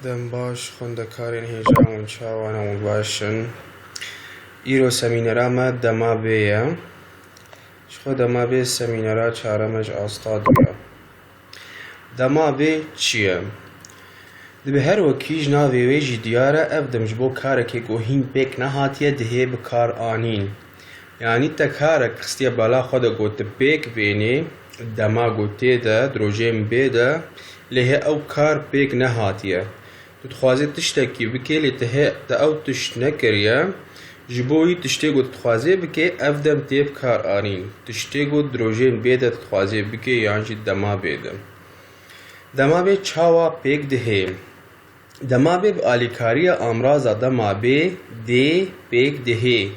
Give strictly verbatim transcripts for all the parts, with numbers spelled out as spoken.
Dem baş, xwendekarên hêja hûn çawa ne, hûn baş in? Îro semînera me dema bê ye. Ji xwe dema bê semînera çare me ji asta dû ye. Dema bê çi ye? Dibe her wekî ji navê wê jî diyar e, ev dem ji bo karekê ku hîn pêk nehatiye dihê bi kar anîn. Yanî te karek xistiye bala xwe de ku tu pêk bênê, dema ku tê de, di rojên bê de, lê hê ew kar pêk nehatiye. Tu dixwazê tiştekî bikê, lê tu hê te ew tişt nekiriye. Ji bo wî tiştê ku tu dixwazê bikê, ev dem tê bi kar anîn. Tiştê ku di rojên bê de tu dixwazê bikê yan jî dema bê de. Dema bê çawa pêk dihê? Dema bê bi alîkariya amraza dema bê dê pêk dihê.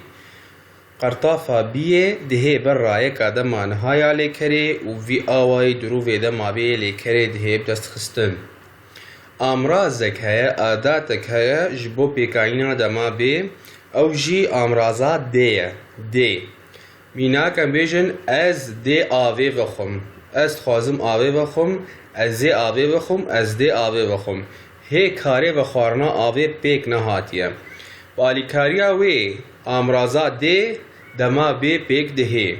Qertafa biyê dihê ber rayeka dema niha ya lêkerê û vî awayî dirûvê dema bê yê lêkerê dihê bi dest xistin. Amrazek heye, adatek heye ji bo pêkanîna dema bê, ew jî amraza dê ye. Dê. Mînak em bêjin, ez dê avê vexwim. Ez dixwazim avê vexwim, ez ê avê vexwim, ez dê avê vexwim. Hê karê vexwarina avê pêk nehatiye. Bi alîkariya wê amraza dê dema bê pêk dihê.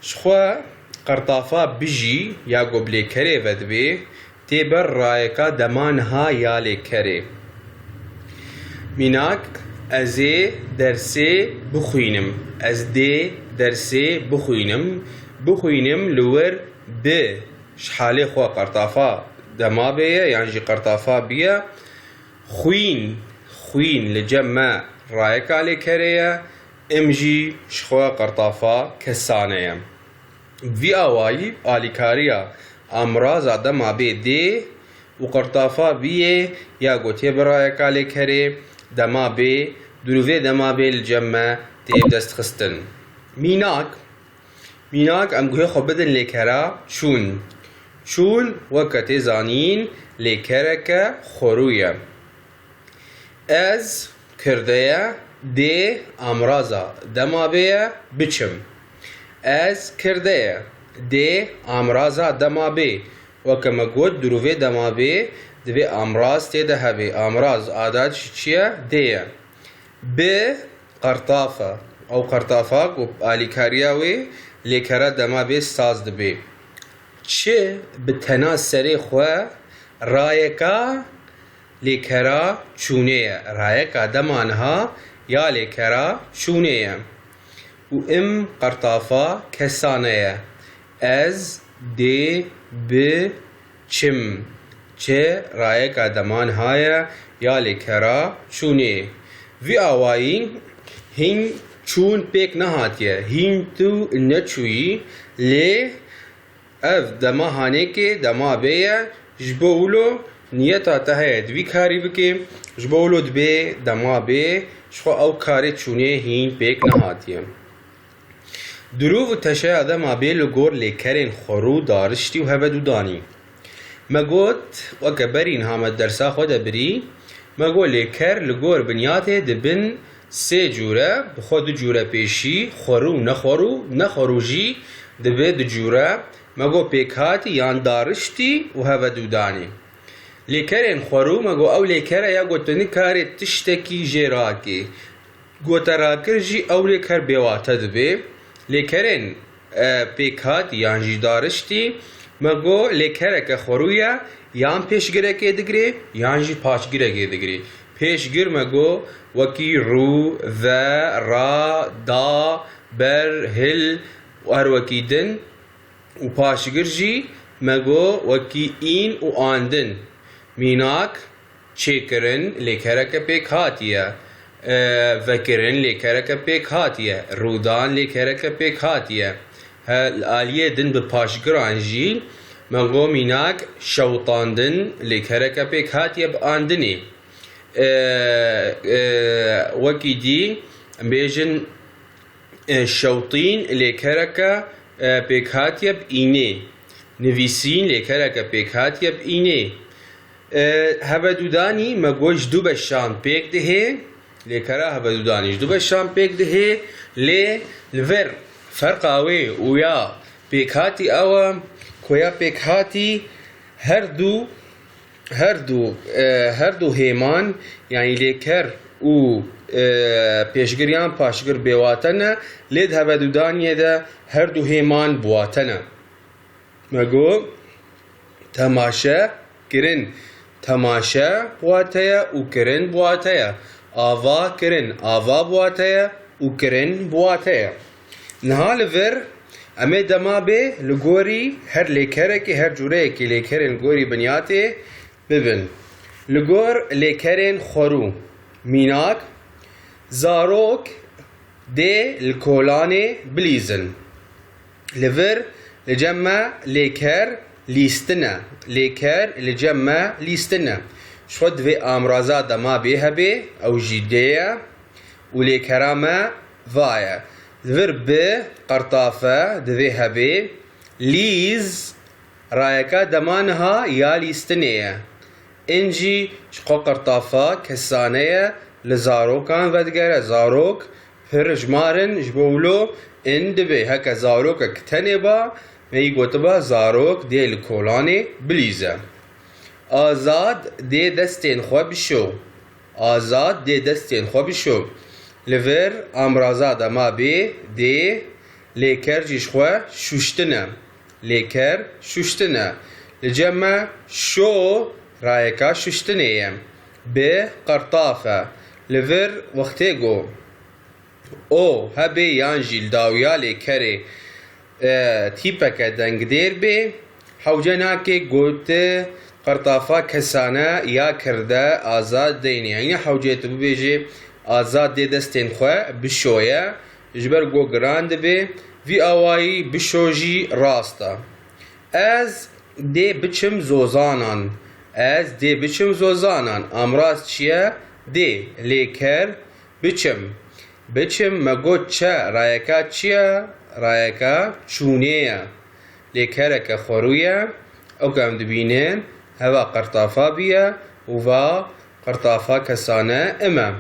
Ji xwe qertafa bijî ya ku bi lêkerê ve dibê, tê ber rayeka dema niha ya lêkerê. Mînak, ez ê dersê bixwînim. Ez dê dersê bixwînim. Bixwînim li wir bi ji halê xwe qertafa dema bê ye, yan jî qertafa biye. Xwîn, xwîn li cem me rayeka lêkerê ye. Im jî ji xwe qertafa kesane ye. Bi vî awayî alîkariya amraza dema bê dê û qertafa biyê ya gotiye bi rayeka lêkerê dema bê, dirûvê dema bê li cem me tê dest xistin. Mînak, mînak em guhê xwe bidin lêkera çûn. Çûn weke tê zanîn lêkereke xwerû ye. Ez kirdeye dê amraza dema bê ye biçim. Ez kirdeye dê amraza dema bê. Weke me got, dirûvê dema bê, divê amraz tê de hebe. Amraz, adat jî çi ye? Dê ye. Bi qertaf e. Ew qertafa ku alîkariya wê lêkera dema bê saz dibê. Çi bi tena serê xwe rayeka lêkera çûnê ye. Rayeka dema niha ya lêkera çûnê ye. Û im qertafa kesane ye. Ez dê bi çim. Çi rayeka dema niha ye ya lêkera çûnê. Vî awayî hîn çûn pêk nehatiye. Hîn tu neçûyî, lê ev dema hanêkê dema bê ye, ji bo wilo niyeta te heye di vî karî bikê, ji bo wilo dibê dema bê, ji xwe ew karê çûnê hîn pêk nehatiye. Dirûv û teşeya dema bê li gor lêkerên xwerû, dariştî û hebedûdanî. Me got, weke berî niha me dersa xwe de birî, me got lêker li gor binyatê dibin sê cûre, bi xwe du cûre pêşî, xwerû, nexwerû, nexwerû jî dibe du cûre. Me got pêkhatî yan dariştî û hevedûdanî. Lêkerên xwerû, me got ew lêkere ya ku tu nikarê tiştekî jê rakî. Ku te rakir jî ew lêker bêwate dibe. Lêkerên, e, pêkhatî yan jî dariştî, me got lêkereke xwerû ye, yan pêşgirekê digire, yan jî paşgirekê digire. Pêşgir me got wekî rû, ve, ra, da, ber, hil û her wekî din. Û paşgir jî me got wekî în û andin. Mînak, çêkirin lêkereke pêkhatî ye. E, vekirin lêkereke pêkhatî ye. Rûdan lêkereke pêkhatî ye. He, li aliyê din bi paşgiran jî me got mînak, şewitandin lêkereke pêkhatî ye bi andinê. E, e, wekî dî em bêjin, e, şewtîn lêkereke, e, pêkhatiye bi înê. Nivîsîn lêkereke pêkhatiye bi înê. E, hebedûdanî me got ji du beşan pêk dihê. Lêkera hebedûdanî ji du beşan pêk dihê. Lê li vir ferqa wê û ya pêkhatî ew e ku ya pêkhatî her du Her du, e, her du hêman, yanî lêker û, e, pêşgir yan paşgir bêwate ne, lê di hevedudaniyê de her du hêman biwate ne. Me got, temaşe kirin, temaşe biwate ye û kirin biwate ye. Ava kirin, ava biwate ye û kirin biwate ye. Niha li vir em ê dema bê li gorî her lêkerekê, her cûreyekê lêkerên li gorî binyatê bibin. Li gor lêkerên xwerû, mînak, zarok dê li kolanê bilîzin. Li vir li cem me lêker lîstine. Lêker li cem me lîstine. Ji xwe divê amraza dema bê hebê, ew jî dê ye û lêkera me va ye. Li vir bi qertafe divê hebê, lîz rayeka dema niha ya lîstinê ye. In jî ji xwe qertafa kesane ye, li zarokan vedigere. Zarok pir jimar in, ji bo wilo in dibê heke zarokek tenê ba, me yî gotiba zarok dê li kolanê bilîze. Azad dê destên xwe bişo. Azad dê destên xwe bişo. Li vir amraza dema bê dê, lêker jî ji xwe şûştine. Lêker şûştine. Li cem me şo rayeka şûştinê ye. Bi qertaf e. Li vir wextê go o hebê yan jî li dawiya lêkerê, e, tîpeke dengdêr bê, hewce nake gote qertafa kesane ya kirde Azad deynê. Yanî hewce tu bibêjê Azad dê destên xwe bişoye, ji ber ku giran dibe, vî awayî bişo jî rast e. Ez dê biçim zozanan. Ez dê biçim zozanan. Amraz çi ye? Dê, lêker, biçim. Biçim, me got çe, rayeka çi ye? Rayeka çûnê ye. Lêkereke xwerû ye. Ew ku em dibînin, heva qertafa bûye û va qertafa kesane im e.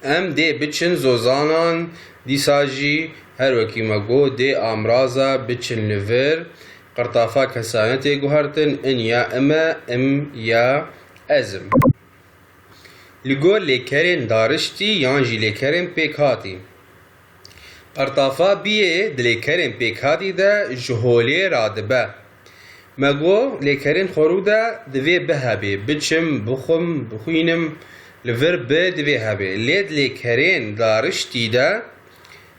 Em dê biçin zozanan, dîsa jî her wekî me got, dê amraza biçin li vir. Qertafa kesane tê guhertin, in ya im e, im ya ez im. Li gor lêkerên dariştî yan jî lêkerên pêkhatî. Qertafa biyê di lêkerên pêkhatî de ji holê radibe. Me got, lêkerên xwerû de divê bi hebê, biçim, bixwim, bixwînim, li vir bi divê hebê. Lê di lêkerên dariştî de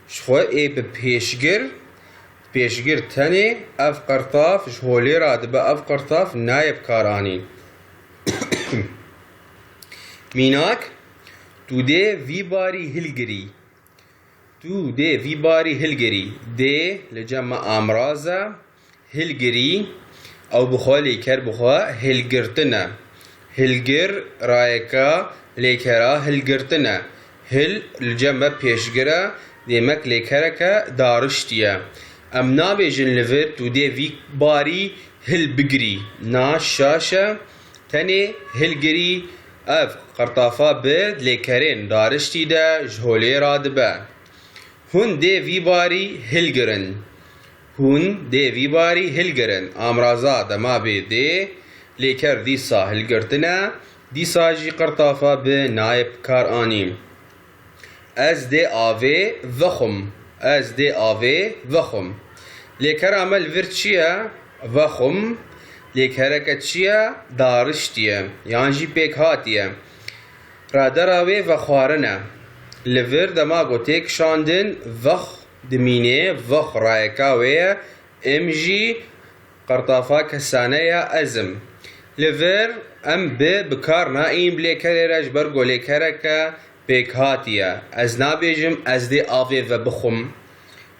ji xwe ê bi pêşgir, pêşgir tenê ev qertaf ji holê radibe, ev qertaf nayê bi kar anîn. Mînak, tu dê vî barî hilgirî. Tu dê vî barî hilgirî. Dê li cem me amraz e. Hilgirî, ew bi xwe lêker bi xwe hilgirtin e. Hilgir, rayeka lêkera hilgirtin e. Hil li cem me pêşgir e, demek lêkereke dariştî ye. Em nabêjin li vir tu dê vî barî hilbigirî. Na şaş e, tenê hilgirî, ev qertafa bi lêkerên dariştî de ji holê radibe. Hûn dê vî barî hilgirin. Hûn dê vî barî hilgirin. Amraza dema bê dê, lêker dîsa hilgirtin e, dîsa jî qertafa bi nayê bi kar anî. Ez dê avê vexwim. Ez dê avê vexwim. Lêkera me li vir çi ye? Vexwim. Lêkereke çi ye? Dariştî ye. Yan jî pêkhatî ye. Radera wê vexwarin e. Li vir dema ku tê kişandin, vex dimîne, vex rayeka wê ye. Im jî qertafa kesane ya ez im. Li vir em bi bi kar naîn bi lêkerê re, ji ber ku lêkereke pêkhatî ye. Ez nabêjim ez dê avê vebixwim.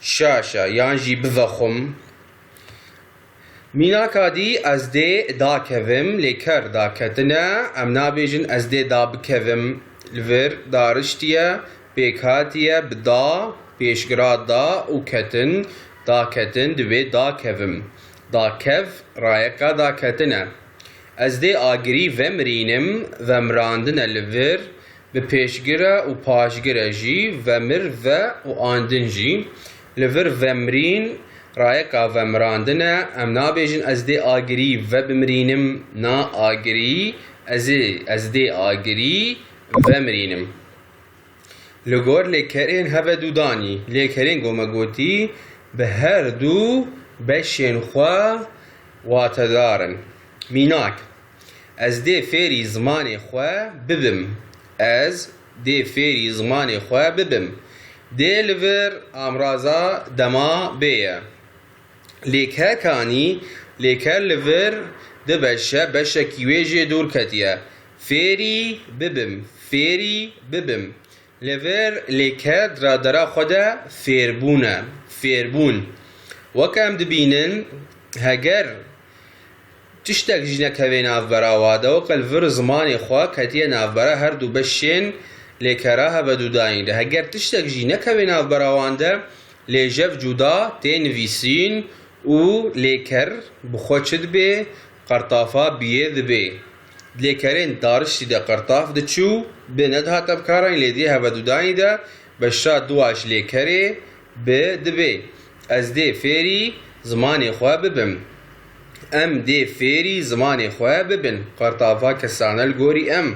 Şaş e, yan jî bivexwim. Mînaka dî ez dê dakevim, lêker daketin e. Em nabêjin ez dê dabikevim. Li vir dariştî ye, pêkhatî ye, bi da, pêşgira da û ketin, daketin, divê dakevim. Dakev, rayeka daketin e. Ez dê agirî vemirînim, vemirandin e li vir, bi pêşgir e û paşgir e jî, vemir, ve û andin jî. Li vir vemirîn, Rayeka vemirandin e, em nabêjin ez dê agirî vebimirînim, na agirî, ez ê, ez dê agirî vemirînim. Li gor lêkerên hevedûdanî, lêkerên ku me gotî bi her du beşên xwe watedar in. Mînak, ez dê fêrî zimanê xwe bibim. Ez dê fêrî zimanê xwe bibim. Dê li vir amraza dema bê ye. Lêkerkanî, lêker li vir du beş e, beşekî wê jê dûr ketiye. Fêrî bibim, fêrî bibim. Li vir lêker di radera xwe de fêrbûn e, fêrbûn. Weke em dibînin, heger tiştek jî nekeve navbera wa de, weke li vir zimanê xwe ketiye navbera her du beşên lêkera hevedûdanî de. Heger tiştek jî nekeve navbera wan de, lê jev cuda tê nivîsîn û lêker bi xwe çi dibê? Qertafa biyê dibê. Di lêkerên dariştî de qertaf diçû, bi nedihate bikaranîn, lê dê hevedûdanî de beşa dua ji lêkerê bi dibê. Ez dê fêrî zimanê xwe bibim. Em dê fêrî zimanê xwe bibin. Qertafa kesane li gorî em.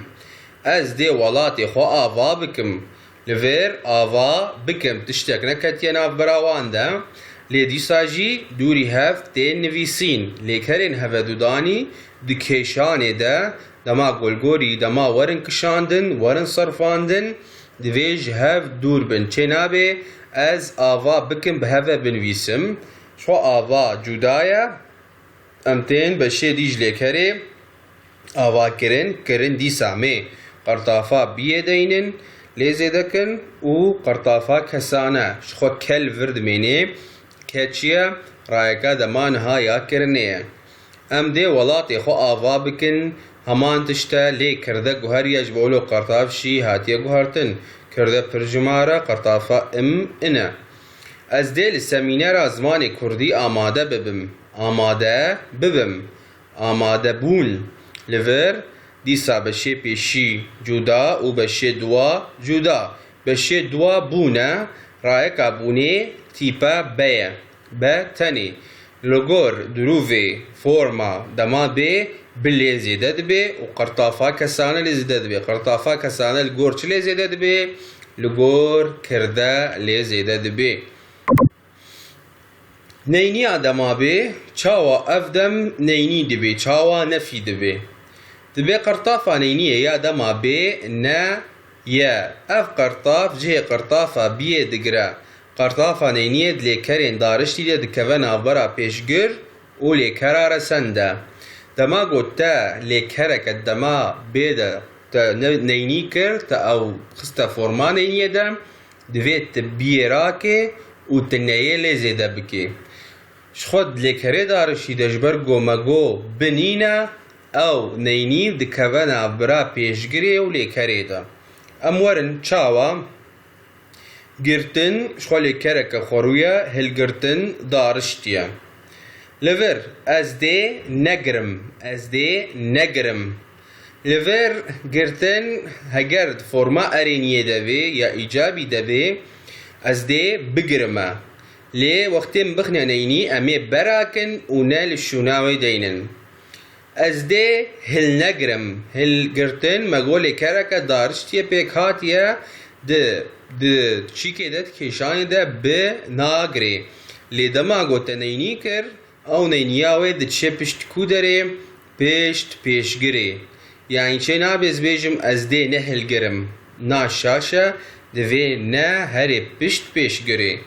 Ez dê welatê xwe ava bikim. Li vir ava bikim tiştek neketiye navbera wan de, lê dîsa jî dûrî hev tên nivîsîn. Lêkerên hevedûdanî di kêşanê de, dema ku li gorî dema werin kişandin, werin serfandin, divê ji hev dûr bin. Çê nabe ez ava bikim bi hev ve binivîsim. Ji xwe ava cuda ye. Em tên beşê dî ji lêkerê ava kirin, kirin dîsa mê qertafa biyê deynin, lê zêde kin û qertafa kesane ji xwe ke li vir dimênê. Ke çi ye? Rayeka dema niha ya kirinê ye. Em dê welatê xwe ava bikin, heman tişt e, lê kirde guheriye ji bo wilo qertav jî hatiye guhertin. Kirde pirjimar e, qertafa im in e. Ez dê li semînera zimanê kurdî amade bibim. Amade bibim. Amadebûn. Li vir dîsa beşê pêşî cuda û beşê dua cuda. Beşê dua bûn e, rayeka bûnê tîpa be ye. Be tenê. Li gor dirûvê forma dema bê bi lê zêde dibe û qertafa kesane lê zêde dibe. Qertafa kesane li gor çi lê zêde dibe? Li gor kirde lê zêde dibe. Neyniya dema bê, çawa ev dem neynî dibê, çawa nefî dibê? Dibê qertafa neyniyê ya dema bê ne ye. Ev qertaf cihê qertafa biyê digire. Qertafa neyniyê di lêkerên dariştî de dikeve navbera pêşgir û lêkera resen de. Dema ku te lêkereke dema bê de te ne-, neynî kir, te ew xiste forma neyniyê de, divê tu biyê rakê û tu neyê lê zêde bikê. Ji xwe di lêkerê darişî de ji ber ku me got bi nîne, ew neynî dikeve navbera pêşgirê û lêkerê de. Em werin çawa? Girtin, ji xwe lêkereke xwerû ye, hilgirtin, dariştiye. Li vir, ez dê negirim, ez dê negirim. Li vir girtin, heger di forma erêniyê de bê ya îcabî de bê, ez dê bigirime. Lê wextê min bixine neynî, em ê berakin û ne li şûna wê deynin. Ez dê hilnegirim. Hilgirtin, me got lêkereke dariştiye pêk hatiye, di, di çîkê de, di kêşanê de bi nagirê. Lê dema got te neynî kir, ew neyniya wê diçe pişt ku derê? Pişt pêşgirê. Yanî çê nabe ez bêjim ez dê nehilgirim. Na şaş e, divê ne herê pişt pêşgirê.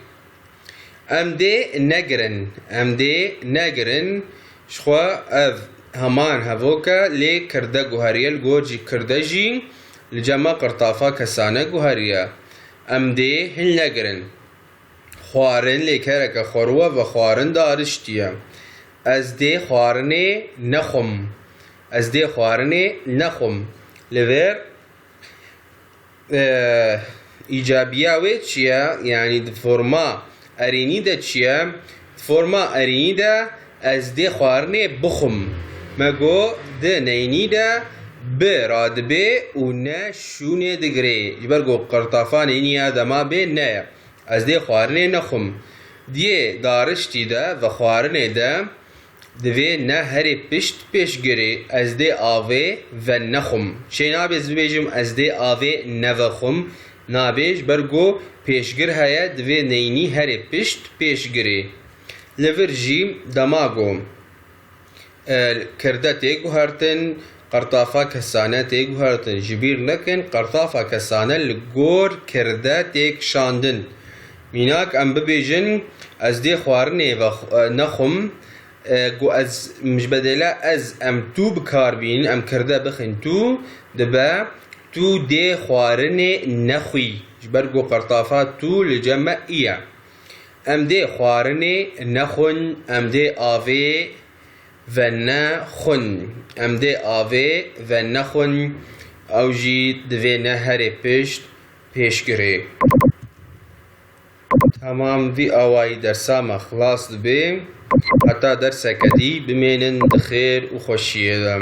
Em dê negirin, em dê negirin. Ji xwe ev heman hevok e, lê kirde guheriye, li gor jî kirde jî li cema qirtafa kesane guheriye. Em dê hilnegirin. Xwarin lêkereke xwerû e, vexwarin dariştiye. Ez dê xwarinê nexwim. Ez dê xwarinê nexwim. Li vir e, îcabiya wê çi ye? Yanî di forma erênî de çi ye? Di forma erênî de ez dê xwarinê bixwim. Me got di neynî de bi radibe û ne şûnê digirê. Ji ber ku qirtafa neynî ya dema bê ne ye. Ez dê xwarinê nexwim. Diyê dariştî de, vexwarinê de, divê ne herê pişt pêşgirê, ez dê avê venexwim. Çê nabe ez bibêjim ez dê avê nevexwim? Nabê, ji ber ku pêşgir heye, divê neynî herê pişt pêşgirê. Li vir jî dema ku e, kirde tê guhertin, qertafa kesane tê guhertin. Ji bîr nekin, qertafa kesane li gor kirde tê kişandin. Mînak, em bibêjin, ez dê xwarinê ve, e, nexwim, e, ku ez, ji bedêla ez, em tu bi kar bînin, em kirde bixin tu, dibe tu dê xwarinê nexwî. Ji ber ku qertafa tu li cem me î ye. Em dê xwarinê nexwin, em dê avê venexwin. Em dê avê venexwin, ew jî divê ne herê pişt pêşgirê. Temam, vî awayî dersa me xilas dibe. Heta derseke dî bimênin di xêr û xweşiyê de.